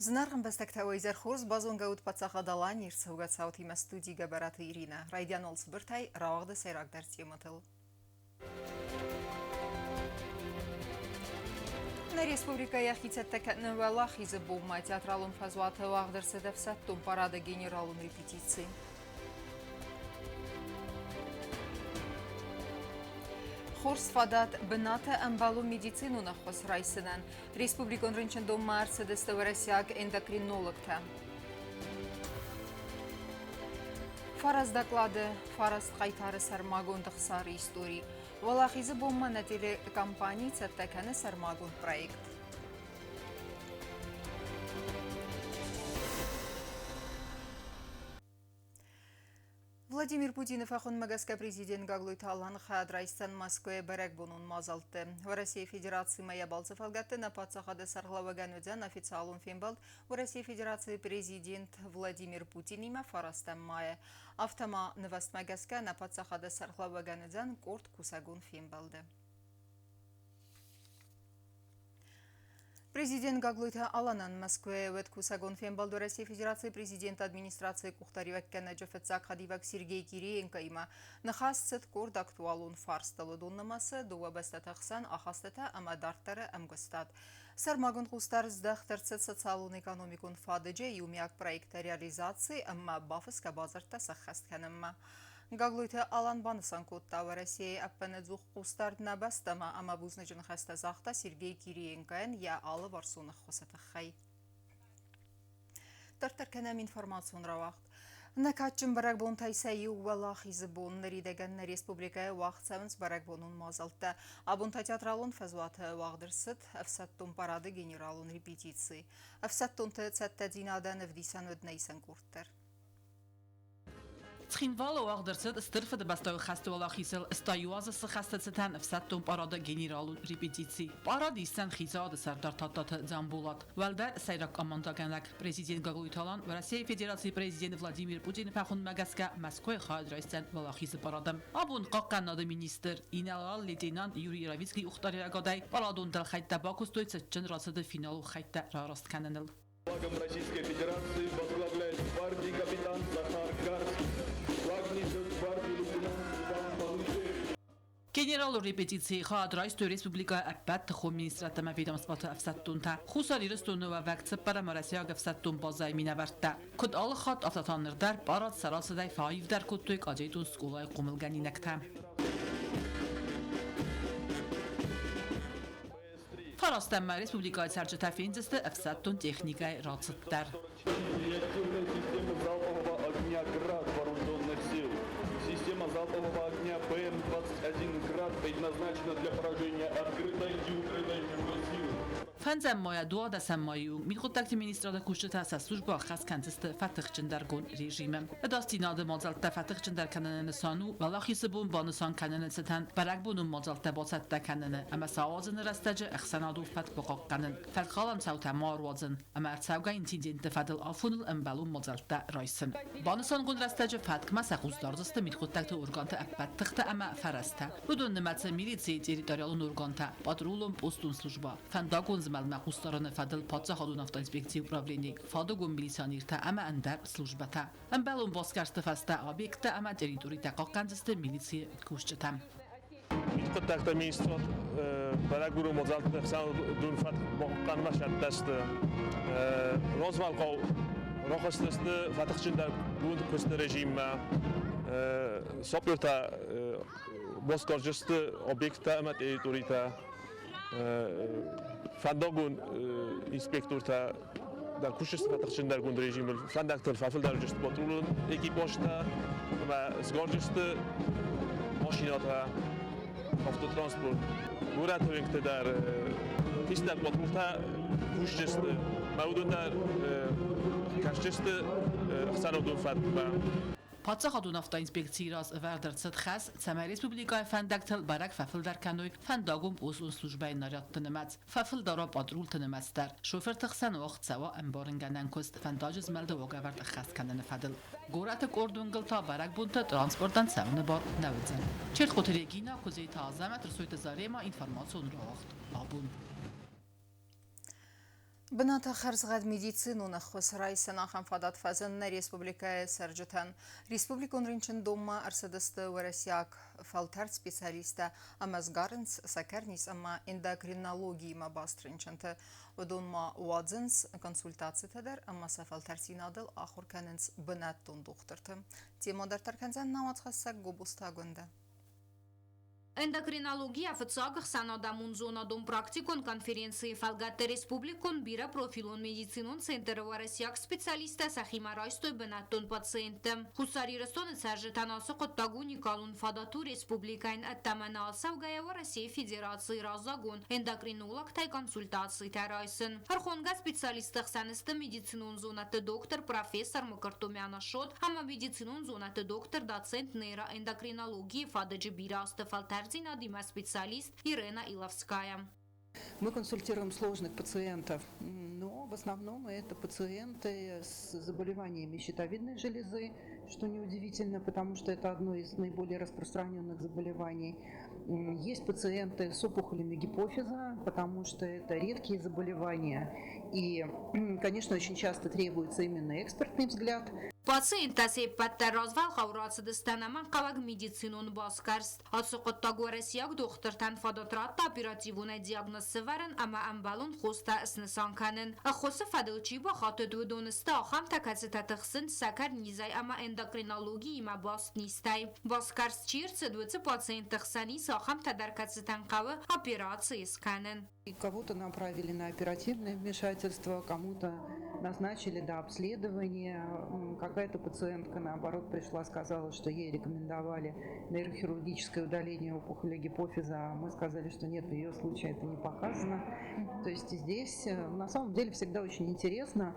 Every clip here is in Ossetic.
Зынаргъ ӕмбӕстӕгтӕ, уӕ изӕр хорз! Базонгӕ ут Паддзахад Аланийы ӕрцӕугӕ цаутимӕ студи Гӕбӕраты Иринӕ. Райдиан уал цыбыртӕй рауагъды сӕйрагдӕр темӕтыл. Нӕ республикӕ йӕхи цӕттӕ кӕны Уӕлахизы бонмӕ. Театралон фӕзуаты уагъд ӕрцыд ӕфсӕддон парады генералон репетици. Хорз фадат бынаты ӕмбӕлон медицинон ӕххуыс райсынӕн. Республикон рынчындонмӕ ӕрцыдысты уӕрӕсейаг эндокринологтӕ. Фараст доклады, фараст хъайтары сӕрмагонд ӕхсары истори. Уӕлахизы бонмӕ нӕ телекомпани цӕттӕ кӕны сӕрмагонд проект. Владимир Путины фӕхуындмӕ гӕсгӕ президент Гаглойты Алан хайад райсдзӕн Мӕскуыйы бӕрӕгбонон мадзӕлтты. Уӕрӕсейы Федерацимӕ йӕ балцы фӕлгӕтты нӕ паддзахады сӕргълӕууӕгӕн уыдзӕн официалон фембӕлд Уӕрӕсейы Федерацийы президент Владимир Путинимӕ фарастӕм майы. Афтӕ ма нывӕзтмӕ гӕсгӕ нӕ паддзахады сӕргълӕууӕгӕн уыдзӕн къорд кусӕгон фембӕлды. Президент Гаглойты Аланӕн Мӕскуыйы уӕд кусӕгон фембӕлд Уӕрӕсейы Федерацийы президенты администрацийы къухдариуӕггӕнӕджы фыццаг хӕдивӕг Сергей Кириенкоимӕ ныхас цыд къорд актуалон фарстыл, уыдон нымӕцы дыууӕ бӕстӕты хсӕн ахастытӕ ӕмӕ дарддӕры ӕмгуыстад. Сӕрмагонд хъусдард здӕхт ӕрцыд социалон-экономикон фадыджы иумиаг проекттӕ реализаци ӕмӕ бафысгӕ бадзырдтӕ сӕххӕст кӕнынмӕ. Гаглойты Алан банысан кодта, Уӕрӕсейы ӕппынӕдзух хъусдард нӕ бӕстӕмӕ ӕмӕ бузныджы ныхӕстӕ загъта Сергей Кириенкойӕн йӕ алыварсон ӕххуысы тыххӕй. Дарддӕр кӕнӕм информацион рауагъд. Нӕ кадджын бӕрӕгбонтӕй сӕ иу Уӕлахизы бон ныридӕгӕн нӕ республикӕйы уагъд цӕуынц бӕрӕгбонон мадзӕлттӕ. Абон та театралон фӕзуаты уагъд ӕрцыд ӕфсӕддон парады генералон репетици. Ӕфсӕддонты цӕттӕдзинадӕн ӕвдисӕн уыд нӕ исӕн къорд дӕр. Цхинвалы уагъд ӕрцыд Стыр Фыдыбӕстӕйы хӕсты уӕлахизыл 101 азы цы хӕсты цытӕн ӕфсӕддон парады генералон репетици. Парад исдзӕн хицауады сӕрдар Тадтаты Дзамболат. Уӕлдӕр сӕйраг командӕгӕнӕг президент Гаглойты Алан Уӕрӕсейы Федерацийы президент Владимир Путины фӕхуындмӕ гӕсгӕ Мӕскуыйы хайад райсдзӕн Уӕлахизы парады. Абон хъахъхъӕнынады министр, инӕлар-лейтенант Юрий Равицкий къухдариуӕгадӕй парадон дӕлхӕйттӕ бакуыстой цытджын рацыды финалон хӕйттӕ рараст кӕныныл. Флагом Российской Федерации возглавляет гвардии капитан Захар Гарский. Флаг несет гвардии лейтенант Иван Балуев. Генералон репетицийы хайад райстой республикӕйы ӕппӕт тыхон министрадтӕ ӕмӕ ведомствоты ӕфсӕддонтӕ, Хуссар Ирыстоны уӕвӕг цыппӕрӕм уӕрӕсейаг ӕфсӕддон базӕйы минӕвӕрттӕ. Куыд алы хатт, афтӕ та ныр дӕр парад сӕ рацыдӕй фӕаивдӕр кодтой кадетон скъолайы хъомылгӕнинӕгтӕ. Фарастӕм ма республикӕйы цӕрджытӕ фендзысты ӕфсӕддон техникӕйы рацыд дӕр. Реактивная система залпового огня «Град» вооруженных сил. Система залпового огня ПМ-21 «Град» предназначена для поражения открытой и укрытой живой силы. Фӕндзӕм майӕ дуадӕсӕм майы мидхъуыддӕгты министрады кусджытӕ сӕ службӕ ӕххӕст кӕндзысты фӕтыхджындӕргонд режимы. Ӕдасдзинады мадзӕлттӕ фӕтыхджындӕр кӕныны нысан у Уӕлахизы бон банысан кӕныны цытӕн бӕрӕгбонон мадзӕлттӕ бацӕттӕ кӕныны ӕмӕ сӕ ауадзыны рӕстӕджы ӕхсӕнадон фӕтк бахъахъхъӕнын, фӕткхалӕн цаутӕ ма ӕруадзын ӕмӕ ӕрцӕугӕ инцидентты фӕдыл афоныл ӕмбӕлон мадзӕлттӕ райсын. Банысангонд рӕстӕджы фӕткмӕ сӕ хъус дардзысты мидхъуыддӕгты органты ӕппӕт тыхтӕ ӕмӕ фӕрӕзтӕ. Уыдон нымӕцы милицийы территориалон органтӕ, патрулон постон службӕ, фӕндагон змӕлдмӕ хъусдарыны фӕдыл паддзахадон автоинспекцийы управлени, фадыгон милиционертӕ ӕмӕ ӕндӕр службӕтӕ. Ӕмбӕлон басгӕрсты фӕстӕ объекттӕ ӕмӕ территоритӕ хъахъхъӕндзысты милицийы кусджытӕ. Мидхъуыддӕгты министрад бӕрӕгбонон мадзӕлтты ӕхсӕнадон фӕтк бахъахъхъӕнынмӕ цӕттӕ сты. Развӕлгъау рахызтысты фӕтыхджындӕр куысты режиммӕ. Сапертӕ басгарджысты объекттӕ ӕмӕ территоритӕ. Фӕндагон инспектортӕ дӕр кусджысты фӕтыхджындӕргонд режимыл. Фӕндӕгтыл фӕфылдӕр патрулон экипажтӕ ӕмӕ сгарджысты машинӕтӕ, автотранспорт. Горӕты уынгты дӕр фистӕг патрултӕ кусджысты ӕмӕ уыдон дӕр кӕсджысты ӕхсӕнадон фӕткмӕ. Паддзахадон автоинспекцийы раз ӕвӕрд ӕрцыд хӕс, цӕмӕй республикӕйы фӕндӕгтыл бӕрӕг фӕфылдӕр кӕной фӕндагон постон службӕйы нарядты нымӕц, фӕфылдӕр патрулты нымӕц дӕр. Шофырты хсӕн уагъд цӕуа ӕмбарынгӕнӕн куыст фӕндаджы змӕлды уагӕвӕрд ӕххӕст кӕныны фӕдыл. Горӕты къорд уынгыл та бӕрӕгбонты транспортӕн цӕуыны бар нӕ уыдзӕн. Чертхъоты Регина, Куыдзеты Азӕмӕт, Рсойты Зарема, информацион рауагъд. Абон. Бынаты хӕрзгъӕд медицинон ӕххуыс райсын ахӕм фадат фӕзынд нӕ республикӕйы цӕрджытӕн. Республикон рынчындонмӕ ӕрцыдысты уӕрӕсейаг фӕлтӕрд специалисттӕ ӕмӕ сгарынц сӕкӕрниз ӕмӕ эндокринологиимӕ баст рынчынты. Уыдон ма уадзынц консультацитӕ дӕр ӕмӕ сӕ фӕлтӕрддзинадыл ахуыр кӕнынц бынӕттон дохтырты. Темӕ дарддӕр кӕндзӕн нӕ уацхӕссӕг Гобозты Агуындӕ. Эндокринологийӕ фыццаг ӕхсӕнадӕмон зонадон-практикон конференцийы фӕлгӕтты республикон бирӕпрофилон медицинон центры уӕрӕсейаг специалисттӕ сӕхимӕ райстой бынӕттон пациентты. Хуссар Ирыстоны цӕрджытӕн ацы хъуыддаг уникалон фадат у республикӕйӕн ӕддӕмӕ нӕ ацӕугӕйӕ Уӕрӕсейы Федерацийы раззагон эндокринологтӕй консультацитӕ райсын. Ӕрхонгӕ специалистты хсӕн сты медицинон зонӕдты доктор, профессор Мкртумян Ашот ӕмӕ медицинон зонӕдты доктор, доцент нейроэндокринологийы фадыджы бирӕ азты фӕлтӕрддзинадимӕ специалист Ирена Иловская. Мы консультируем сложных пациентов, но в основном это пациенты с заболеваниями щитовидной железы, что неудивительно, потому что это одно из наиболее распространенных заболеваний. Есть пациенты с опухолями гипофиза, потому что это редкие заболевания. И, конечно, очень часто требуется именно экспертный взгляд. Пациенттӕ се ппӕт дӕр развӕлгъау рацыдысты ӕнӕмӕнгхъӕуӕг медицинон басгӕрст. Ацы хъуыддаг уӕрӕсейаг дохтыртӕн фадат радта оперативонӕй диагноз сӕвӕрын ӕмӕ ӕмбӕлон хостӕ снысан кӕнын. Ӕххуысы фӕдыл чи бахатыд, уыдон сты ахӕмтӕ, кӕцытӕ тыхсынц сӕкӕрнизӕй ӕмӕ эндокринологиимӕ баст низтӕй. Басгӕрст чи рцыд, уыцы пациентты хсӕн ис ахӕмтӕ дӕр, кӕцытӕн хъӕуы операци скӕнын. Кого-то направили на оперативное вмешательство, кому-то назначили до обследования. Какая-то пациентка, наоборот, пришла, сказала, что ей рекомендовали нейрохирургическое удаление опухоли гипофиза, а мы сказали, что нет, в ее случае это не показано. То есть здесь на самом деле всегда очень интересно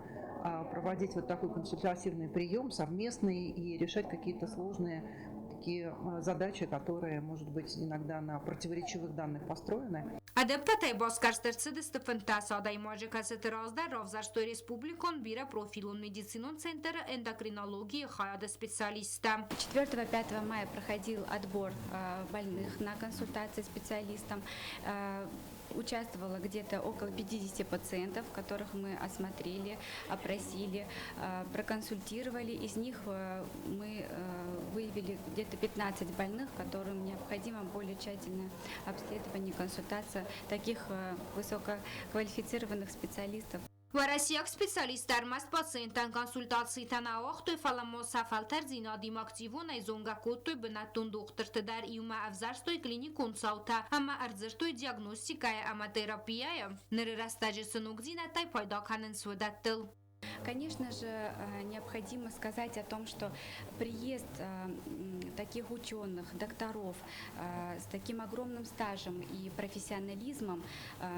проводить вот такой консультативный прием совместный и решать какие-то сложные такие задачи, которые, может быть, иногда на противоречивых данных построены. Ӕдӕппӕтӕй басгӕрст ӕрцыдысты 15 адӕймаджы, кӕцыты раздӕр равзӕрстой республикон бирӕпрофилон медицинон центры эндокринологийы хайады специалисттӕ. 4-5 мая проходил отбор больных на консультации специалистам. Участвовало где-то около 50 пациентов, которых мы осмотрели, опросили, проконсультировали. Из них мы выявили где-то 15 больных, которым необходимо более тщательное обследование, консультация таких высококвалифицированных специалистов. Уӕрӕсейаг специалисттӕ ӕрмӕст пациенттӕн консультацитӕ нӕ ауагътой, фӕлӕ ма сӕ фӕлтӕрддзинадимӕ активонӕй зонгӕ кодтой бынӕттон дохтырты дӕр, иумӕ ӕвзӕрстой клиникон цаутӕ ӕмӕ ӕрдзырдтой диагностикӕйы ӕмӕ терапияйы ныры рӕстӕджы цы ногдзинӕдтӕй пайда кӕнынц, уыдӕттыл. Конечно же, необходимо сказать о том, что приезд таких ученых, докторов с таким огромным стажем и профессионализмом,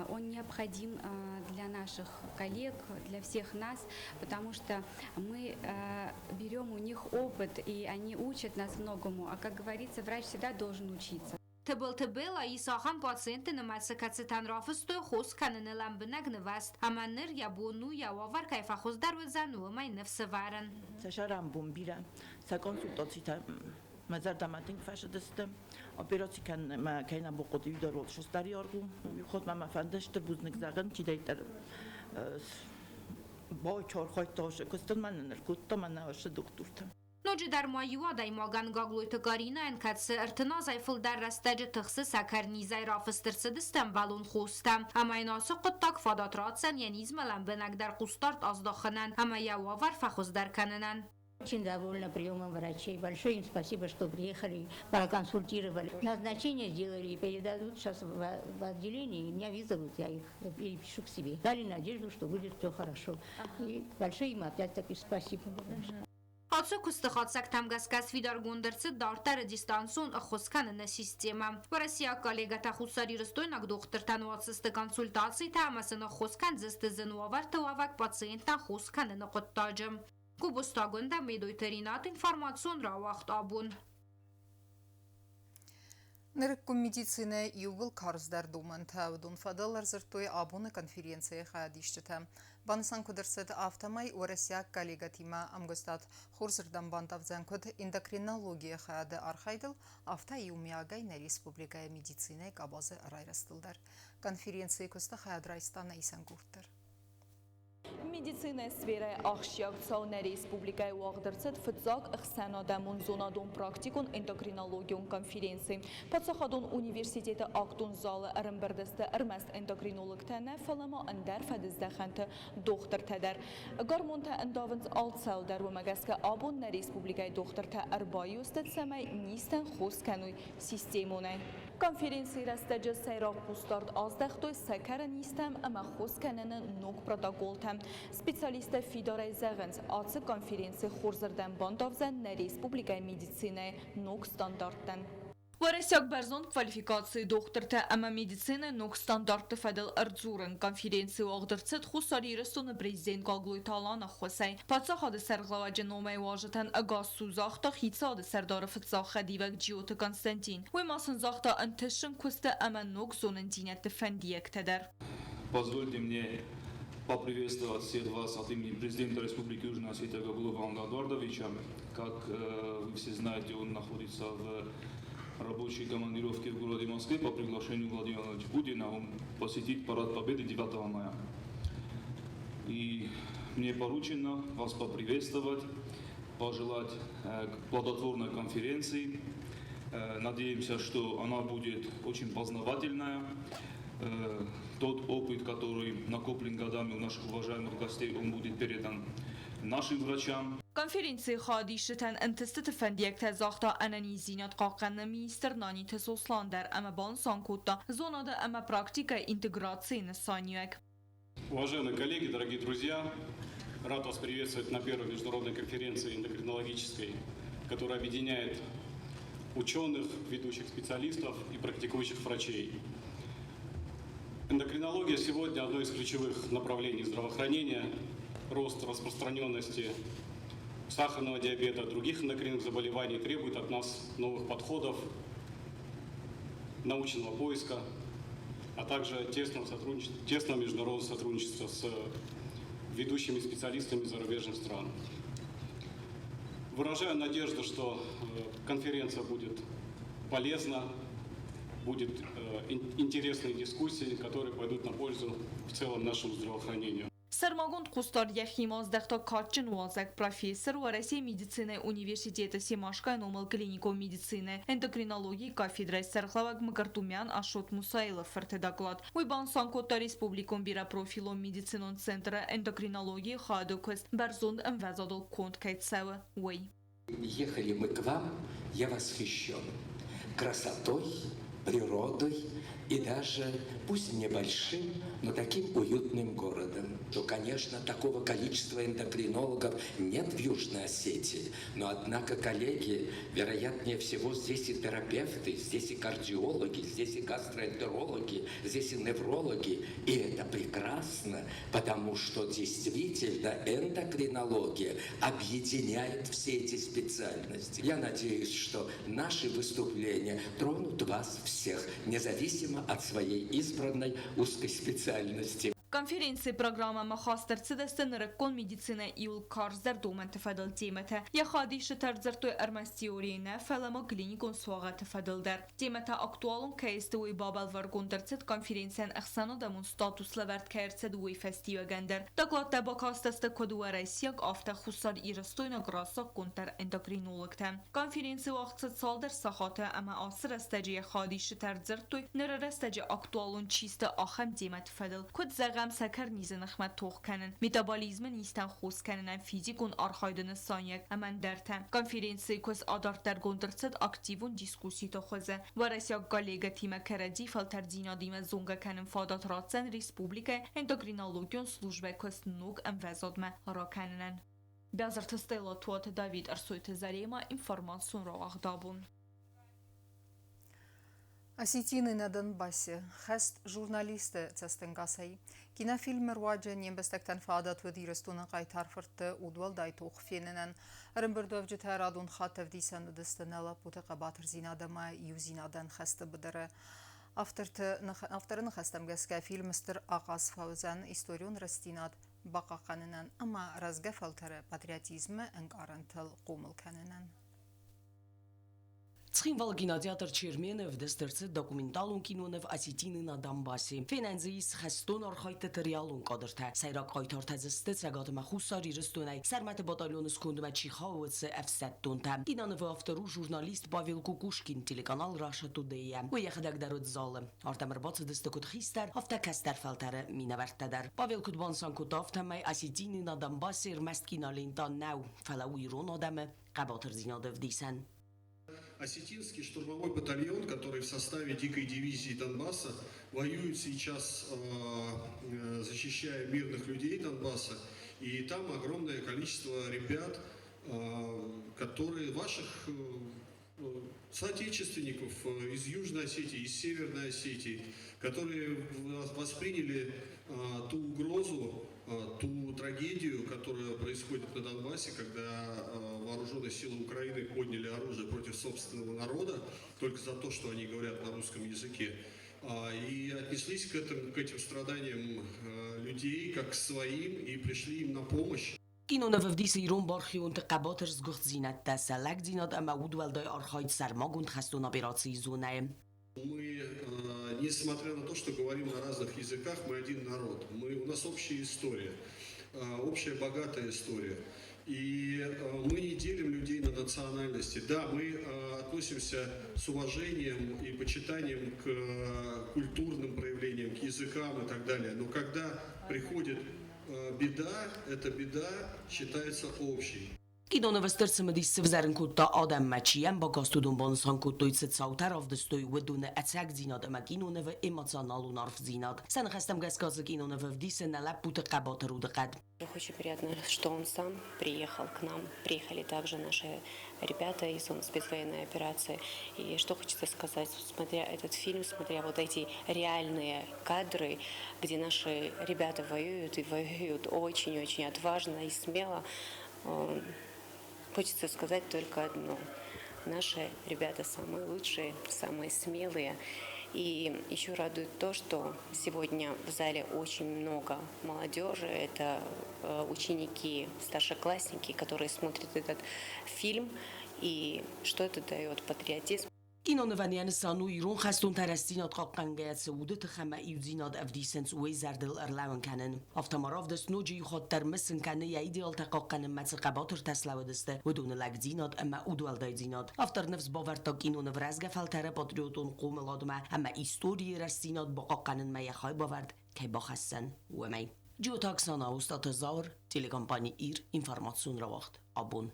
он необходим для наших коллег, для всех нас, потому что мы берем у них опыт, и они учат нас многому. А, как говорится, врач всегда должен учиться. Тыбылты Белла ис ахӕм пациентты нымӕцы, кӕцытӕн рафыстой хос кӕныны лӕмбынӕг нывӕзт, ӕмӕ ныр йӕ бон у, йӕ уавӕр кӕй фӕхуыздӕр уыдзӕн, уымӕй ныфс ӕвӕрын. Сӕ сӕрӕнбон бирӕ, сӕ консультацитӕ мӕ зӕрдӕмӕ тынг фӕцыдысты. Операци кӕнынмӕ кӕй нӕ бахъуыд, уый дӕр сыстари аргъ у. Уый хатт мӕ фӕнды стыр бузныг зӕгъын, чидӕриддӕр бацархайдта, куыстыл мӕнӕн ӕркодта мӕнӕ ацы дохтыртӕ. Ноджыдӕр ма иу адӕймагӕн Гаглойты Каринӕйӕн, кӕцы 30 азӕй фылдӕр рӕстӕджы тыхсы сӕкӕрнизӕй, рафыст ӕрцыдысты ӕмбӕлон хостӕ. Ӕмӕ йын ацы хъуыддаг фадат ратдзӕн йӕ низмӕ лӕмбынӕгдӕр хъусдард аздахынӕн ӕмӕ йӕ уавӕр фӕхуыздӕр кӕнынӕн. Очень довольна приемом врачей. Большое им спасибо, что приехали, проконсультировали. Назначение сделали и передадут сейчас в отделение, и меня вызовут, я их перепишу к себе. Дали надежду, что будет все хорошо. И большое им опять-таки спасибо. Ацы куысты хатдзӕгтӕм гӕсгӕ сфидаргонд ӕрцыд дарддӕры дистанцион ӕххуыс кӕныны системӕ. Уӕрӕсейаг коллегӕтӕ хуссарирыстойнаг дохтыртӕн уадздзысты консультацитӕ ӕмӕ сын ӕххуыс кӕндзысты зын уавӕрты уӕвӕг пациенттӕн хос кӕныны хъуыддаджы. Гобозты Агуындӕ, Медойты Ринат, информацион рауагъд «Абон». Нырыккон медицинӕйы иууыл карздӕр домӕнтӕ уыдон фӕдыл ӕрдзырдтой абоны конференцийы хайадисджытӕ. Банысан куыд ӕрцыд, афтӕмӕй уӕрӕсейаг коллегӕтимӕ ӕмгуыстад хорзырдӕм бандавдзӕн куыд эндокринологийы хайады архайдыл, афтӕ иумиагӕй нӕ республикӕйы медицинӕйы къабазы райрӕзтыл дӕр. Конференцийы куысты хайад райста нӕ исӕн къорд дӕр. Медицинӕйы сферӕйы ахсджиаг цау нӕ республикӕйы уагъд ӕрцыд фыццаг ӕхсӕнадӕмон зонадон-практикон эндокринологион конференци. Паддзахадон университеты актон залы ӕрӕмбырд сты ӕрмӕст эндокринологтӕ нӕ, фӕлӕ ма ӕндӕр фӕдыздӕхӕнты дохтыртӕ дӕр. Гормонтӕ ӕндавынц алцӕуыл дӕр, уымӕ гӕсгӕ абон нӕ республикӕйы дохтыртӕ ӕрбаиу сты, цӕмӕй низтӕн хос кӕной системонӕй. Конференцийы рӕстӕджы сӕйраг хъусдард аздӕхтой сӕкӕры низтӕм ӕмӕ хос кӕныны ног протоколтӕм. Специалисттӕ фидарӕй зӕгъынц, ацы конференци хорзырдӕм бандавдзӕн нӕ республикӕйы медицинӕйы ног стандарттӕн. Уӕрӕсейаг бӕрзонд квалификацийы дохтыртӕ ӕмӕ медицинӕйы ног стандартты фӕдыл ӕрдзурын. Конференци уагъд ӕрцыд Хуссар Ирыстоны президент Гаглойты Аланы ӕххуысӕй. Паддзахады сӕргълӕууӕджы номӕй уазджытӕн ӕгас цу загъта хицауады сӕрдары фыццаг хӕдивӕг Джиоты Константин. Уый ма сын загъта ӕнтыстджын куысты ӕмӕ ног зонындзинӕдты фӕндиӕгтӕ дӕр. Позвольте мне поприветствовать всех вас от имени президента Республики Южная Осетия Гаглоева Алана Эдуардовича. Как вы все знаете, он находится в рабочей командировке в городе Москве по приглашению Владимира Владимировича Путина. Он посетит Парад Победы 9 мая. И мне поручено вас поприветствовать, пожелать плодотворной конференции. Надеемся, что она будет очень познавательная. Тот опыт, который накоплен годами у наших уважаемых гостей, он будет передан нашим врачам. Конференцийы хайадисджытӕн ӕнтыстыты фӕндиӕгтӕ загъта ӕнӕниздзинад хъахъхъӕныны министр Наниты Сослан дӕр ӕмӕ банысан кодта зонады ӕмӕ практикӕйы интеграцийы нысаниуӕг. Уважаемые коллеги, дорогие друзья, рад вас приветствовать на первой международной конференции эндокринологической, которая объединяет ученых, ведущих специалистов и практикующих врачей. Эндокринология сегодня одно из ключевых направлений здравоохранения. Рост распространенности сахарного диабета, других эндокринных заболеваний требует от нас новых подходов, научного поиска, а также тесного международного сотрудничества с ведущими специалистами зарубежных стран. Выражаю надежду, что конференция будет полезна, будет интересные дискуссии, которые пойдут на пользу в целом нашему здравоохранению. Сӕрмагонд хъусдард йӕхимӕ аздӕхта кадджын уазӕг, профессор, Уӕрӕсейы медицинӕйы университеты Семашкойы номыл клиникон медицинӕйы эндокринологийы кафедрӕйы сӕргълӕууӕг Мкртумян Ашот Мусаилы фырты доклад. Уый банысан кодта республикон бирӕпрофилон медицинон центры эндокринологийы хайады куыст бӕрзонд ӕмвӕзадыл конд кӕй цӕуы, уый. Ехали мы к вам, я восхищен красотой, природой и даже, пусть небольшим, но таким уютным городом. То, конечно, такого количества эндокринологов нет в Южной Осетии, но, однако, коллеги, вероятнее всего, здесь и терапевты, здесь и кардиологи, здесь и гастроэнтерологи, здесь и неврологи. И это прекрасно, потому что действительно эндокринология объединяет все эти специальности. Я надеюсь, что наши выступления тронут вас всех, независимо от своей избранной узкой специальности. Конференцийы программӕмӕ хаст ӕрцыдысты нырыккон медицинӕйы иууыл карздӕр домӕнты фӕдыл темӕтӕ. Йӕ хайадисджытӕ ӕрдзырдтой ӕрмӕст теорийы нӕ, фӕлӕ ма клиникон суагъӕты фӕдыл дӕр. Темӕтӕ актуалон кӕй сты, уый бабӕлвырдгонд ӕрцыд конференцийӕн ӕхсӕнадӕмон статус лӕвӕрд кӕй ӕрцыд, уый фӕстиуӕгӕн дӕр. Докладтӕ бакастысты куыд уӕрӕсейаг, афтӕ хуссар-ирыстойнаг расаггонддӕр эндокринологтӕ. Конференци уагъд цыд цалдӕр сахаты ӕмӕ ацы рӕстӕджы йӕ хайадисджытӕ ӕрдзырдтой, ныры рӕстӕджы актуалон чи сты, ахӕм темӕты фӕдыл. Куыд зӕгъӕм, сӕкӕрнизы ныхмӕ тох кӕнын, метаболизмы низтӕн хос кӕнынӕн физикон архайды нысаниуӕг ӕмӕ ӕндӕртӕ. Конференцийы куыст адарддӕргонд ӕрцыд активон дискусситы хуызы. Уӕрӕсейаг коллегӕтимӕ кӕрӕдзи фӕлтӕрддзинадимӕ зонгӕ кӕнын фадат ратдзӕн республикӕйы эндокринологион службӕйы куыст ног ӕмвӕзадмӕ ракӕнынӕн. Бязырты Стелла, Туаты Давид, Ӕрсойты Заремӕ, информацион рауагъд абон. Осетины на Донбассе хӕст журналисты цӕстӕнгасӕй. Кинофильмы руаджы не мбӕстӕгтӕн фадат уыд Ирыстоны хъайтар фыртты удуӕлдай тох фенынӕн. Ӕрӕмбырдуӕвджытӕ радон хатт ӕвдисӕн уыдысты нӕ лӕппуты хъӕбатырдзинад ӕмӕ иудзинадӕн хӕсты быдыры. Авторы ныхӕстӕм гӕсгӕ фильм стыр ахъаз фӕуыдзӕн историон рӕстдзинад бахъахъхъӕнынӕн ӕмӕ рӕзгӕ фӕлтӕры патриотизмы ӕнкъарӕнтыл хъомыл кӕнынӕн. Цхинвалы кинотеатр Чермен-ы ӕвдыст ӕрцыд документалон киноныв Осетины на Донбассе. Фенӕн дзы ис хӕстон архӕйдтыты реалон кадртӕ. Сӕйраг хъайтартӕ дзы сты Цӕгат ӕмӕ Хуссар Ирыстонӕй Сӕрмӕты батальоны скондмӕ чи хауы, уыцы ӕфсӕддонтӕ. Кинонывы автор у журналист Павел Кукушкин, телеканал Russia Today-йӕ. Уый йӕхӕдӕг дӕр уыд залы. Ардӕм ӕрбацыдысты куыд хистӕр, афтӕ кӕстӕр фӕлтӕры минӕвӕрттӕ дӕр. Павел куыд банысан кодта, афтӕмӕй Осетины на Донбассе ӕрмӕст кинолента нӕу, фӕлӕ у ирон адӕмы хъӕбатырдзинады ӕвдисӕн. Осетинский штурмовой батальон, который в составе дикой дивизии Донбасса воюет сейчас, защищая мирных людей Донбасса. И там огромное количество ребят, которые ваших соотечественников из Южной Осетии, из Северной Осетии, которые восприняли ту угрозу, ту трагедию, которая происходит на Донбассе, когда вооруженные силы Украины подняли оружие против собственного народа только за то, что они говорят на русском языке, и отнеслись к этим страданиям людей как к своим и пришли им на помощь. Киноныв ӕвдисы ирон бархионты хъӕбатыр сгуыхтдзинӕдтӕ, сӕ лӕгдзинад ӕмӕ удуӕлдай архайд сӕрмагонд хӕстон операцийы зонӕйы. Мы, несмотря на то, что говорим на разных языках, мы один народ. У нас общая история, общая богатая история. И мы не делим людей на национальности. Да, мы относимся с уважением и почитанием к культурным проявлениям, к языкам и так далее. Но когда приходит беда, эта беда считается общей. Кинонывы стыр цымыдис сывзӕрын кодта адӕммӕ, чи йӕм бакаст, уыдон банысан кодтой, цы цаутӕ равдыстой, уыдоны ӕцӕгдзинад ӕмӕ кинонывы эмоционалон арфдзинад. Сӕ ныхӕстӕм гӕсгӕ дзы кинонывы ӕвдисы нӕ лӕппуты хъӕбатыр удыхъӕд. Очень приятно, что он сам приехал к нам. Приехали также наши ребята из зоны спецвоенной операции. И что хочется сказать, смотря этот фильм, смотря вот эти реальные кадры, где наши ребята воюют и воюют очень-очень отважно и смело, хочется сказать только одно. Наши ребята самые лучшие, самые смелые. И еще радует то, что сегодня в зале очень много молодежи. Это ученики, старшеклассники, которые смотрят этот фильм. И что это дает? Патриотизм. Кинонывӕн йӕ нысан у ирон хӕстонты рӕстдзинад хъахъхъӕнгӕйӕ цы уды тых ӕмӕ иудзинад ӕвдисынц, уый зӕрдыл ӕрлӕууын кӕнын. Афтӕ ма равдыст ноджы иу хатт дӕр мысын кӕны йӕ идеалтӕ хъахъхъӕнынмӕ цы хъӕбатыртӕ слӕууыдысты, уыдоны лӕгдзинад ӕмӕ удуӕлдайдзинад. Автор ныфс бавӕрдта киноныв рӕзгӕ фӕлтӕры патриотон хъомыладмӕ ӕмӕ историйы рӕстдзинад бахъахъхъӕнынмӕ йӕ хайбавӕрд кӕй бахӕсдзӕн, уымӕй. Джиоты Оксана, Остъаты Зауыр, телекомпани Ир, информацион рауагъд Абон.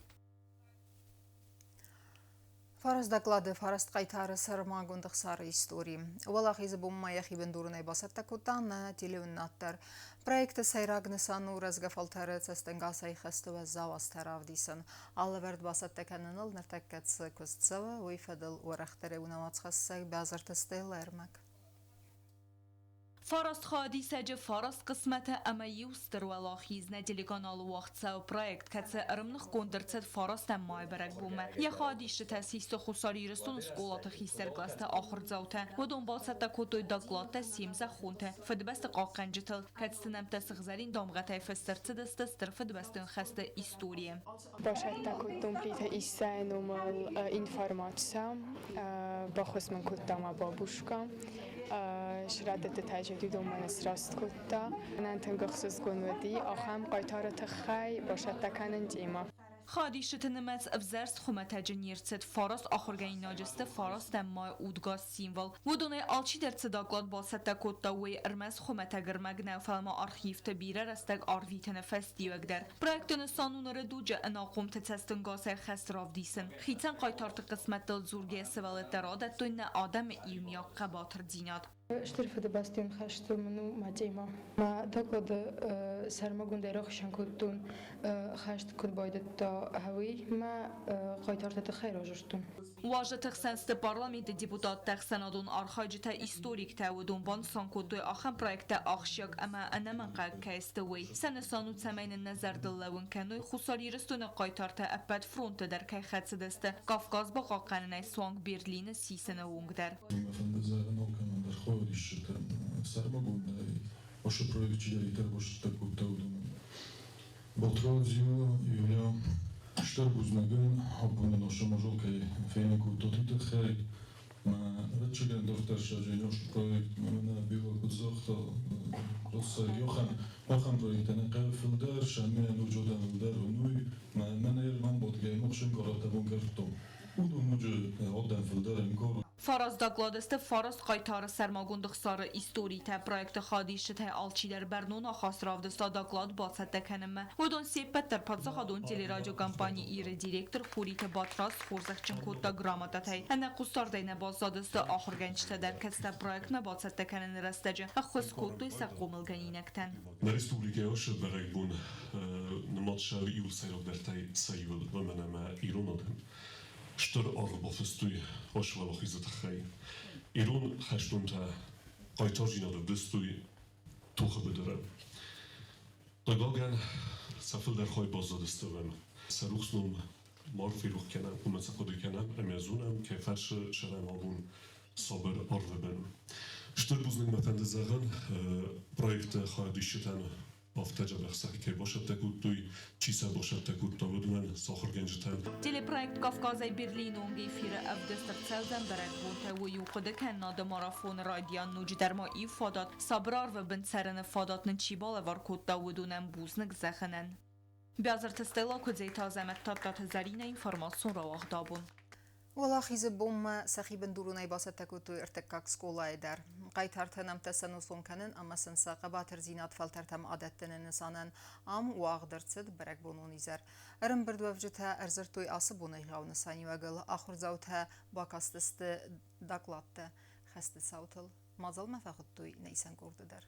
Фараст доклады фараст хъайтары сӕрмагонд ӕхсары истори. Уӕлахизы бонмӕ йӕхи бындурынӕй бацӕттӕ кодта нӕ телеуынынад дӕр. Проекты сӕйраг нысан у рӕзгӕ фӕлтӕры цӕстӕнгасӕй хӕсты уӕззау азтӕ равдисын. Алӕвӕрд бацӕттӕ кӕныныл ныртӕккӕ цы куыст цӕуы, уый фӕдыл уӕрӕхдӕрӕй уынауацхӕссӕг Бязырты Стеллӕ ӕрмӕг. Фараст хайадисӕджы фараст хъысмӕты ӕмӕ иу стыр уӕлахиз нӕ телеканалы уагъд цӕуы проект, кӕцы ӕрымныхгонд ӕрцыд фарастӕм майы бӕрӕгбонмӕ. Йӕ хайадисджытӕ систы Хуссар Ирыстоны скъолаты хистӕр кълӕсты ахуырдзаутӕ. Уыдон бацӕттӕ кодтой докладтӕ се мзӕххонтӕ, Фыдыбӕсты хъахъхъӕнджытыл, кӕцыты нӕмттӕ сыгъзӕрин дамгъӕтӕй фыст ӕрцыдысты Стыр Фыдыбӕстон хӕсты историйы. Бацӕттӕ кодтон Плиты Иссӕйы номыл информаци, баххуыс мын кодта мӕ бабушка. Срӕдыдтытӕ уыдон мӕ сраст кодта. Мӕнӕн тынг ӕхсызгон уыди ахӕм хъайтары тыххӕй бацӕттӕ кӕнын темӕ. Хайадисджыты нымӕц ӕвзӕрст хуымӕтӕджы не рцыд. Фараст ахуыргӕнинаджы сты фарастӕм мӕй удгас символ. Уыдонӕй алчидӕр цы доклад бацӕттӕ кодта, уый ӕрмӕст хуымӕтӕг ӕрмӕг нӕу, фӕлӕ ма архивты бирӕ рӕстӕг арвитыны фӕстиуӕг дӕр. Проекты нысан у ныры дуджы ӕнахъомты цӕстӕнгасӕй хӕст равдисын. Хицӕн хъайтарты хъысмӕттыл дзургӕйӕ сывӕллӕттӕ радӕттой нӕ адӕмы иумиаг хъӕбатырдзинад. Стыр Фыдыбӕстӕйон хӕсты мын у мӕ темӕ. Мӕ доклады сӕрмагондӕй рахицӕн кодтон, хӕст куыд байдыдта, уый мӕ хъайтарты тыххӕй разырдтон. Уазджыты хсӕн сты парламенты депутаттӕ, ӕхсӕнадон архайджытӕ, историктӕ. Уыдон банысан кодтой, ахӕм проекттӕ ахсджиаг ӕмӕ ӕнӕмӕнгхъӕуӕг кӕй сты, уый. Сӕ нысан у, цӕмӕй нын нӕ зӕрдыл лӕууын кӕной, Хуссар Ирыстоны хъайтартӕ ӕппӕт фронтты дӕр кӕй хӕцыдысты, Кавказ бахъахъхъӕнынӕй суанг Берлины сисыны онг дӕр. Мӕ фӕнды зӕгъын алкӕмӕн дӕр хайадисджытӕн сӕрмагондӕй ацы проект чидӕриддӕр базыдта кодта, уыдонӕн. Батрадз у Юля. Стыр бузныг ын, абон нын ошо кӕй фенын кодтат, уый тыххӕй. Ӕвӕццӕгӕн, дарддӕр саджы проект, мӕнӕ Бела куыд загъта, Россаг уӕхӕн проекттӕ нӕ хъӕуы фылдӕр, сӕмӕ ноджы адӕм фылдӕр уынуй. Мӕнӕ ӕрбамбӕлгӕ махсӕн горӕттӕ бон кӕрдтон. Уыдон ноджы адӕм фылдӕр ӕнкъарой. Фараст доклады сты фараст хъайтары сӕрмагонд ӕхсары историтӕ. Проекты хайадисджытӕй алчидӕр бӕрнон ахаст равдыста доклад бацӕттӕ кӕнынмӕ. Уыдон се ппӕт дӕр паддзахадон телерадиокомпани Ир-ы директор Хуриты Батрадз схорзӕхджын кодта грамотатӕй. Ӕнӕ хъусдардӕй нӕ баззадысты ахуыргӕнджытӕ дӕр, кӕцытӕ проектмӕ бацӕттӕ кӕныны рӕстӕджы ӕххуыс кодтой сӕ хъомылгӕнинӕгтӕн. Нӕ республикӕйы ацы бӕрӕгбон нымад цӕуы иуыл сӕйрагдӕртӕй сӕ иуыл, уымӕн ӕмӕ ирон адӕм стыр аргъ бафыстой ацы уӕлахизы тыххӕй. Ирон хӕстонтӕ хъайтардзинад ӕвдыстой тохы быдыры. Хъыгагӕн, сӕ фылдӕр хай баззадысты уым. Сӕ рухс ном ма ферох кӕнӕм, уымӕн сӕ хъуыды кӕнӕм ӕмӕ зонӕм, кӕй фӕрцы сӕрӕн абон сабыр арвы бын. Стыр бузныг мӕ фӕнды зӕгъын проекты хайадисджытӕн, афтӕ дзӕбӕх сӕхи кӕй бацӕттӕ кодтой, чи сӕ бацӕттӕ кодта, уыдонӕн, сӕ ахуыргӕнджытӕн. Телепроект Кавказӕй Берлины онг эфиры ӕвдыст ӕрцӕудзӕн бӕрӕгбонтӕ. Уый у хъуыдыкӕнынады марафоны райдиан, ноджыдӕр ма иу фадат, сабыр арвы бын цӕрыны фадат нын чи балӕвар кодта, уыдонӕн бузныг зӕгъынӕн. Биазырты Стелла, Куыдзеты Азӕмӕт, Тадтаты Зӕринӕ, информацион рауагъд абон. Уӕлахизы бонмӕ сӕхи бындуронӕй бацӕттӕ кодтой ӕртыккаг скъолайы дӕр. Хъайтартӕ нӕмттӕ сӕнусон кӕнын ӕмӕ сын сӕ хъӕбатырдзинад фӕлтӕртӕм адӕттыны нысанӕн ам уагъд ӕрцыд бӕрӕгбонон изӕр. Ӕрӕмбырдуӕвджытӕ ӕрдзырдтой ацы боны егъау нысаниуӕгыл. Ахуырдзаутӕ бакастысты докладтӕ хӕсты цаутыл. Мадзалмӕ фӕхуыдтой нӕ исӕн къорды дӕр.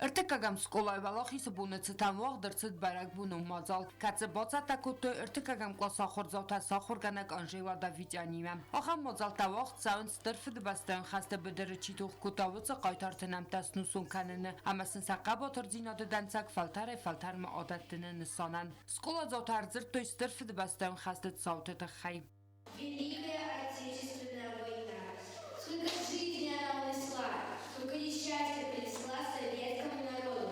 Ӕртыккӕгӕм скъолайы Уӕлахизы боны цытӕн уагъд ӕрцыд бӕрӕгбонон мадзал, кӕцы бацӕттӕ кодтой ӕртыккӕгӕм къласы ахуырдзаутӕ сӕ ахуыргӕнӕг Анжела Давитянимӕ. Ахӕм мадзӕлттӕ уагъд цӕуынц Стыр Фыдыбӕстӕйон хӕсты быдыры чи тох кодта, уыцы хъайтарты нӕмттӕ снусон кӕныны ӕмӕ сын сӕ хъӕбатырдзинады дӕнцӕг фӕлтӕрӕй-фӕлтӕрмӕ адӕттыны нысанӕн. Скъоладзаутӕ ӕрдзырдтой Стыр Фыдыбӕстӕйон хӕсты цауты тыххӕй. Великая Отечественная война. Сколько жизни она унесла, сколько несчастья принесла советскому народу.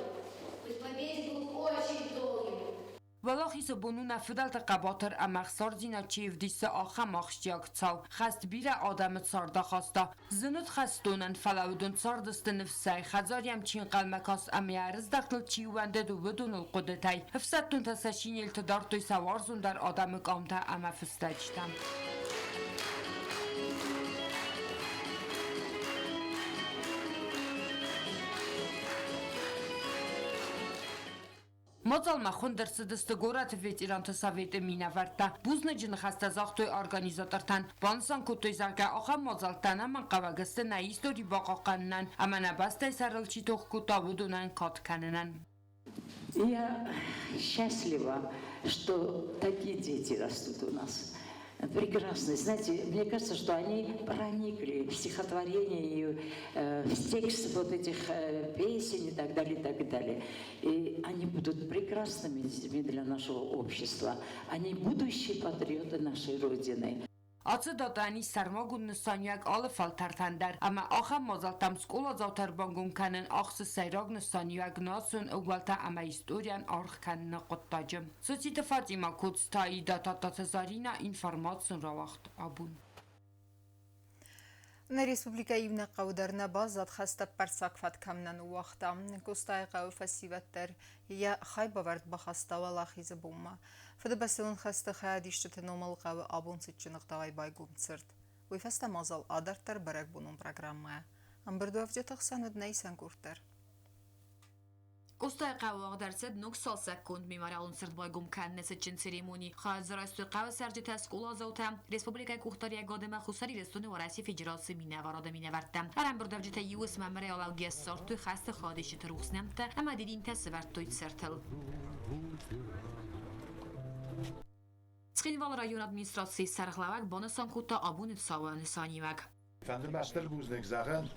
Путь к победе был очень долгим. Уӕлахизы бон у нӕ фыдӕлты хъӕбатыр ӕмӕ ӕхсардзинад чи ӕвдисы, ахӕм ахсджиаг цау. Хӕст бирӕ адӕмы цард ахаста. Зын уыд хӕстонӕн, фӕлӕ уыдон цардысты ныфсӕй, хӕдзар йӕм чи ӕнхъӕлмӕ каст ӕмӕ йӕ ӕрыздӕхтыл чи ууӕндыд, уыдоныл хъуыдытӕй. Ӕфсӕддонтӕ сӕ шинелты дардтой сӕ уарзондӕр адӕмы къамтӕ ӕмӕ фыстӕджытӕ. Мадзалмӕ хуынд ӕрцыдысты горӕты ветеранты советы минӕвӕрттӕ. Бузныджы ныхӕстӕ загътой организатортӕн. Банысан кодтой, зӕгъгӕ, ахӕм мадзӕлттӕ ӕнӕмӕнгхъӕуӕг сты нӕ истори бахъахъхъӕнынӕн ӕмӕ нӕ бӕстӕйы сӕрыл чи тох кодта, уыдонӕн кад кӕнынӕн. Я счастлива, что такие дети растут у нас. Прекрасные. Знаете, мне кажется, что они проникли в стихотворение и в текст вот этих песен и так далее, и так далее. И они будут прекрасными детьми для нашего общества. Они будущие патриоты нашей Родины. Ацы датӕйӕн ис сӕрмагонд нысаниуӕг алы фӕлтӕртӕн дӕр ӕмӕ ахӕм мадзӕлттӕм скъоладзаутӕ ӕрбангом кӕнын ахсы сӕйраг нысаниуӕг национ ӕууӕлтӕ ӕмӕ историйӕн аргъ кӕныны хъуыддаджы. Цоциты Фатимӕ, Коцты Аидӕ, Тадтаты Заринӕ, информацион рауагъд абон. Нӕ республикӕйы иунӕг хъӕу дӕр нӕ баззад хӕстӕппӕрцаг фӕд кӕм нӕ ныууагъта. Къостайы хъӕуы фӕсивӕд дӕр йӕ хайбавӕрд бахаста Уӕлахизы бонмӕ. Фыдыбӕстӕйон хӕсты хайадисджыты номыл хъӕуы абон цытджын ӕгъдауӕй байгом цырт. Уый фӕстӕ мадзал адарддӕр бӕрӕгбонон программӕйӕ. Ӕмбырдуӕвджыты хсӕн уыд нӕ исӕн къорд дӕр. Къостайыхъӕуы уагъд ӕрцыд ног цалцӕггонд мемориалон цырт байгом кӕныны цытджын церемони. Хайад дзы райстой хъӕуы цӕрджытӕ, скъоладзаутӕ, республикӕйы къухдариуӕгад ӕмӕ Хуссар Ирыстоны Уӕрӕсейы Федерацийы минӕварады минӕвӕрттӕ. Ӕрӕмбырдуӕвджытӕ иу уысм ӕмӕ ссардтой хӕсты хайадисджыты рухс нӕмттӕ ӕмӕ дидинтӕ сӕвӕрдтой цыртыл. Цхинвалы районы администрацийы сӕргълӕууӕг банысан кодта абоны цауы нысаниуӕг. Фӕнды мӕ стыр бузныг зӕгъын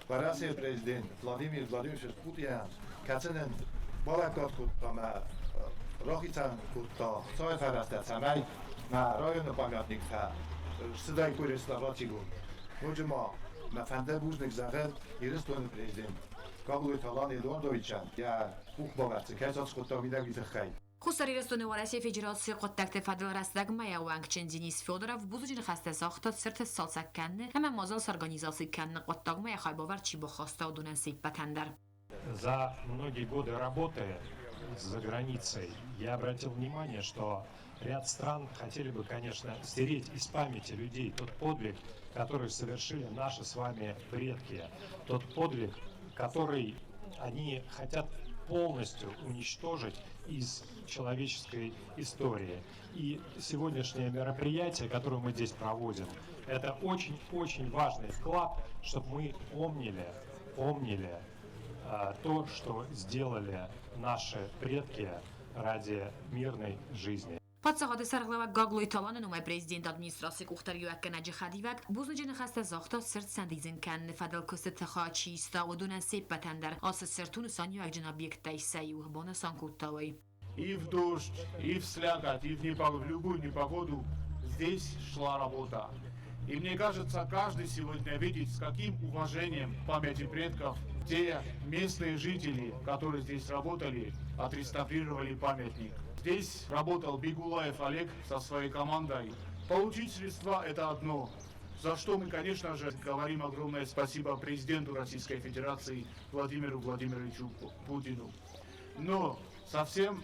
Уӕрӕсейы президент Владимир Владимирович Путинӕн, кӕцы нын балӕггад кодта мӕ рахицӕн кодта Хуыцауы фӕрӕзтӕ, цӕмӕй мӕ районы памятниктӕ ссыдаиккой реставрацигонд. Ноджы ма мӕ фӕнды бузныг зӕгъын Ирыстоны президент. Гаглойты Алан Эдуардовичӕн йӕ къухбавӕрд цы кӕй саскъуыдта уидӕг тыххӕй. Хуссар Ирыстоны Уӕрӕсейы Федерацийы хъуыддӕгты фӕдыл рӕстӕгмӕйӕ уӕнгджын Денис Федоров бузныджы ныхӕстӕ загъта цырты сцалцӕг кӕныны ӕмӕ мадзал сорганизаци кӕныны хъуыддагмӕ йӕ хайбавӕрд чи бахаста, уыдонӕн се ппӕтӕн дӕр. За многие годы работы за границей я обратил внимание, что ряд стран хотели бы, конечно, стереть из памяти людей тот подвиг, который совершили наши с вами предки, тот подвиг, который они хотят полностью уничтожить из человеческой истории. И сегодняшнее мероприятие, которое мы здесь проводим, это очень-очень важный вклад, чтобы мы помнили то, что сделали наши предки ради мирной жизни. Паддзахады сӕргълӕууӕг Гаглойты Аланы номӕй президенты администрацийы къухдариуӕггӕнӕджы хӕдивӕг бузныджы ныхӕстӕ загъта цырт сӕндидзын кӕныны фӕдыл куыстыты хай чи иста, уыдонӕн се ппӕтӕн дӕр. Ацы цырт у нысаниуӕгджын объекттӕй сӕ иу, банысан кодта уый. И в дождь, и в слякоть, и в любую непогоду здесь шла работа. И мне кажется, каждый сегодня видит, с каким уважением памяти предков те местные жители, которые здесь работали, отреставрировали памятник. Здесь работал Бигулаев Олег со своей командой. Получить средства – это одно, за что мы, конечно же, говорим огромное спасибо президенту Российской Федерации Владимиру Владимировичу Путину. Но совсем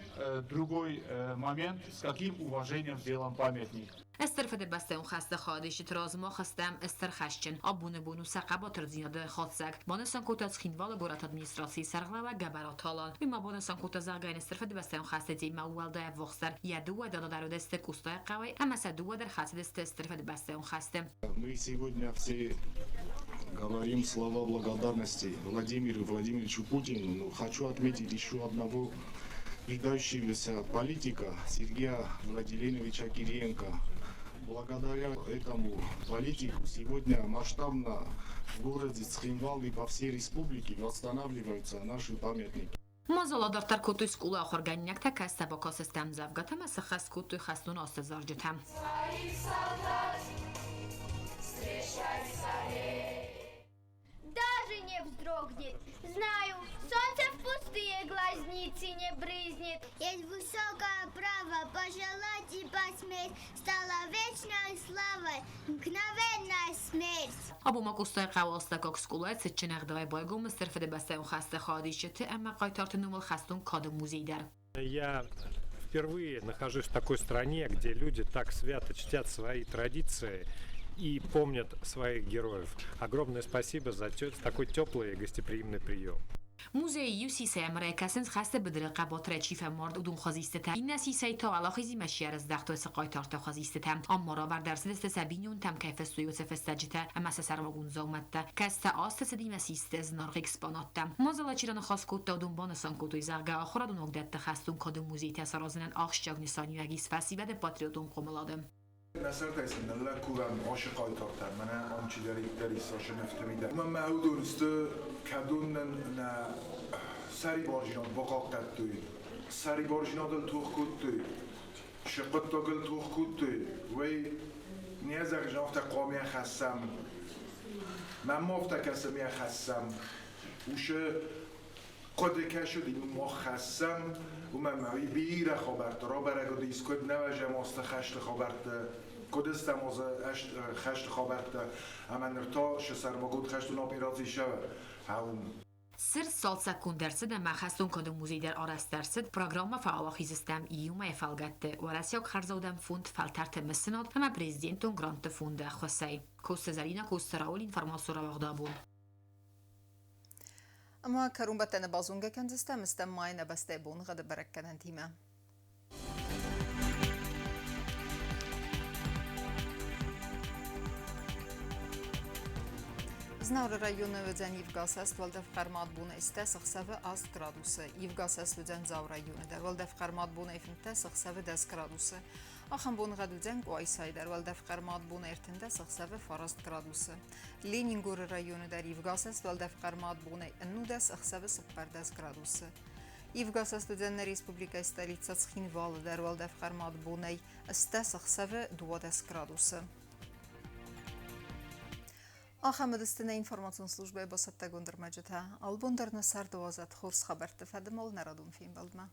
другой момент, с каким уважением сделан памятник. Стыр Фыдыбӕстӕйон хӕсты хайадисджыты размӕ хӕстӕм стыр хӕсджын. Абоны бон у сӕ хъӕбатырдзинады хатдзӕг, банысан кодта Цхинвалы горӕты администрацийы сӕргълӕууӕг Гӕбӕраты Алан. Уый ма банысан кодта, зӕгъгӕ, йын Стыр Фыдыбӕстӕйон хӕсты темӕ уӕлдай ӕввахсдӕр. Йӕ дыууӕ дада дӕр уыдысты Къостайы хъӕуӕй ӕмӕ сӕ дыууӕ дӕр хӕцыдысты Стыр Фыдыбӕстӕйон хӕсты. Мы сегодня все говорим слова благодарности Владимиру Владимировичу Путину. Но хочу отметить еще одного выдающегося политика Сергея Владимировича Кириенко. Благодаря этому политику сегодня масштабно в городе Цхинвал и по всей республике восстанавливаются наши памятники. Мадзал адарддӕр кодтой скъолайы ахуыргӕнинӕгтӕ, кӕцытӕ бакастысты ӕмдзӕвгӕтӕ ӕмӕ сӕххӕст кодтой хӕстон азты зарджытӕ. Даже не вздрогнет. Знаю, солнце в пустые глазницы не брызнет. Есть высокое право пожелать и посметь. Стала вечной славой мгновенная смерть. Абон ма Къостайыхъӕуы астӕуккаг скъолайы цытджын ӕгъдауӕй байгом Стыр Фыдыбӕстӕйон хӕсты хайадисджыты ӕмӕ хъайтарты номыл хӕстон кады музей дӕр. Я впервые нахожусь в такой стране, где люди так свято чтят свои традиции и помнят своих героев. Огромное спасибо за такой теплый и гостеприимный прием. Музейы иу сисӕй ӕмырӕй кӕсынц хӕсты быдыры хъӕбатырӕй чи фӕмард, уыдон хуызистытӕ, иннӕ сисӕй та уӕлахизимӕ чи ӕрыздӕхт, уыцы хъайтарты хуызистытӕ. Ам ма равӕрд ӕрцыдысты сӕ бинонтӕм кӕй фыстой, уыцы фыстӕджытӕ ӕмӕ сӕ сӕрмагонд дзаумӕттӕ, кӕцытӕ азты цыдимӕ систы зынаргъ экспонаттӕ. Мадзалы чи раныхас кодта, уыдон банысан кодтой, зӕгъгӕ, ахуырадон уагдӕтты хӕстон кады музейтӕ саразынӕн ахсджиаг нысаниуӕг ис фӕсивӕды патриотон хъомылады. Нӕ сӕртӕй сын ныллӕг кувӕм ашы хъайтартӕ, мӕнӕ ам чидӕриддӕр ис ашы нывты мидӕг. Уымӕн ӕмӕ уыдон сты, кӕдон нын нӕ сӕрибардзинад бахъахъхъӕдтой, сӕрибардзинадыл тох кодтой, шы хъуыддагыл тох кодтой, уый не зӕгъын, афтӕ хъуамӕ хӕссӕм. Мӕнмӕ афтӕ кӕсы, ме хӕссӕм. Ушы хъуыды кӕсы, мах хӕссӕм, уымӕн ӕмӕ уый бирӕ хабӕрттӕ рабӕрӕг уыдис, куыд нӕуӕзӕм азты хӕсты хабӕртты, куыд стӕм азы хӕсты хабӕрттӕ, ӕмӕ ныр та сӕ сӕрмагонд хӕстон операци сӕвӕ уым. Цырд цалцӕггонд ӕрцыд ӕмӕ хӕстон кады музей дӕр арӕзт ӕрцыд программӕ фӕуӕлахиз стӕм иумӕйы фӕлгӕтты Уӕрӕсейаг хӕрзаудӕн фонд фӕлтӕрты мысынад ӕмӕ президентон грантты фонды ӕххуысӕй. Коцты Зӕринӕ, Коцты Рауль, информацион рауагъды абон. Ӕмӕ кӕронбӕттӕны базонгӕ кӕндзыстӕм стӕм майы нӕ бӕстӕйы боныгъӕды бӕрӕггӕнӕнтимӕ. Знауыры районы уыдзӕн ивгӕсӕст уӕлдӕф хъӕрмад бонӕй 10 ӕхсӕвы 8 градусы. Ивгӕсӕст уыдзӕн Дзауы районы дӕр уӕлдӕф хъӕрмад бонӕй 15 ӕхсӕвы 10 градусы. Ахӕм боныгъӕд уыдзӕн Къуайсайы дӕр уӕлдӕф хъӕрмад бонӕй 13 ӕхсӕвы 9 градусы. Ленингоры районы дӕр ивгӕсӕст уӕлдӕф хъӕрмад бонӕй 11 ӕхсӕвы 14 градусы. Ивгӕсӕст уыдзӕн нӕ республикӕйы столицӕ Цхинвалы дӕр уӕлдӕф хъӕрмад бонӕй 10 ӕхсӕвы 12 градусы. Ахӕм уыдысты нӕ информацион службӕйы бацӕттӕгонд ӕрмӕджытӕ. Албон дӕр нӕ царды уадзӕд хорз хабӕртты фӕдыл нӕ радон фембӕлдмӕ.